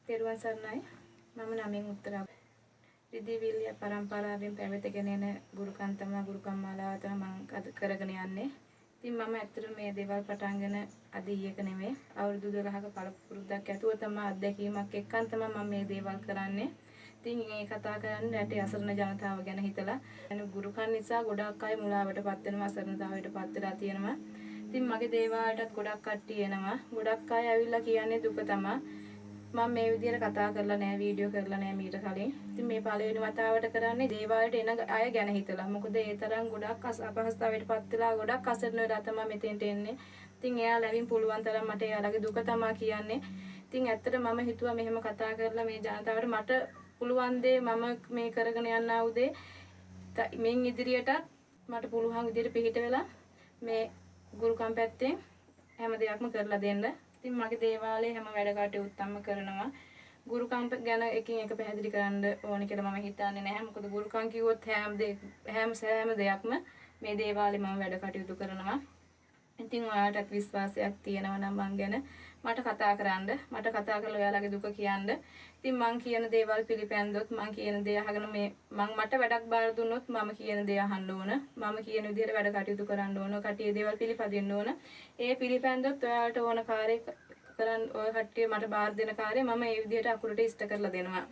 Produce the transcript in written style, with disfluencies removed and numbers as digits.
තෙරුවන් සරණයි. මම නමින් උත්තර රිදීවිල්ය පරම්පරාවෙන් පැවතගෙන එන ගුරුකම් තමයි, ගුරුකම් මාලාව තමයි මම අද කරගෙන යන්නේ. ඉතින් මම ඇත්තටම මේ දේවල් පටන්ගෙන අද ඊයක නෙමෙයි. අවුරුදු 12ක පළපුරුද්දක් ඇතුව තමයි, අත්දැකීමක් එක්කන් තමයි මම මේ දේවල් කරන්නේ. ඉතින් මේ කතා කරන්නේ රටේ අසරණ ජනතාව ගැන හිතලා. ගුරුකම් නිසා ගොඩාක් අය මුලාවට පත් වෙනවා, අසරණතාවයට පත් වෙලා තියෙනවා. ඉතින් මගේ දේවාලටත් ගොඩක් කට්ටිය එනවා. ගොඩක් අය ඇවිල්ලා කියන්නේ දුක තමයි. මම මේ විදිහට කතා කරලා නෑ, වීඩියෝ කරලා නෑ මීට කලින්. ඉතින් මේ පළවෙනි වතාවට කරන්නේ දේවාලට එන අය ගැන හිතලා. මොකද ඒ තරම් ගොඩක් අපහසුතාවයට පත් වෙලා, ගොඩක් අසරණ වෙලා තමයි මෙතෙන්ට එන්නේ. ඉතින් එයා ලැබින් පුළුවන් තරම් මට එයාලගේ දුක තමයි කියන්නේ. ඉතින් ඇත්තට මම හිතුවා මෙහෙම කතා කරලා මේ ජනතාවට මට පුළුවන් දේ, මම මේ කරගෙන යන්නා වූ දේ මින් ඉදිරියටත් මට පුළුවන් විදිහට පිහිට වෙලා මේ ගුරුකම් පැත්තෙන් හැම දෙයක්ම කරලා දෙන්න. ඉතින් මගේ දේවාලයේ හැම වැඩ කටයුත්තක්ම කරනවා. ගුරුකම් ගැන එකින් එක පැහැදිලි කරන්න ඕන කියලා මම හිතන්නේ නැහැ. මොකද ගුරුකම් කිව්වොත් හැම දේ හැම සෑම දෙයක්ම මේ දේවාලේ මම වැඩ කටයුතු කරනවා. ඉතින් ඔයාලටත් විශ්වාසයක් තියෙනවා නම් මං ගැන මට කතා කරන්න, මට කතා කරලා ඔයාලගේ දුක කියන්න. ඉතින් මං කියන දේවල් පිළිපැන්දොත්, මං කියන දේ අහගෙන මේ මං මට වැඩක් බාර දුන්නොත් මම කියන දේ අහන්න ඕන. මම කියන විදිහට වැඩ කටයුතු කරන්න ඕන. කටියේ දේවල් පිළිපදින්න ඕන. ඒ පිළිපැන්දොත් ඔයාලට ඕන කාර්යය කරන්, ඔය කට්ටිය මට බාර දෙන කාර්යය මම ඒ විදිහට අකුරට ඉෂ්ට කරලා දෙනවා.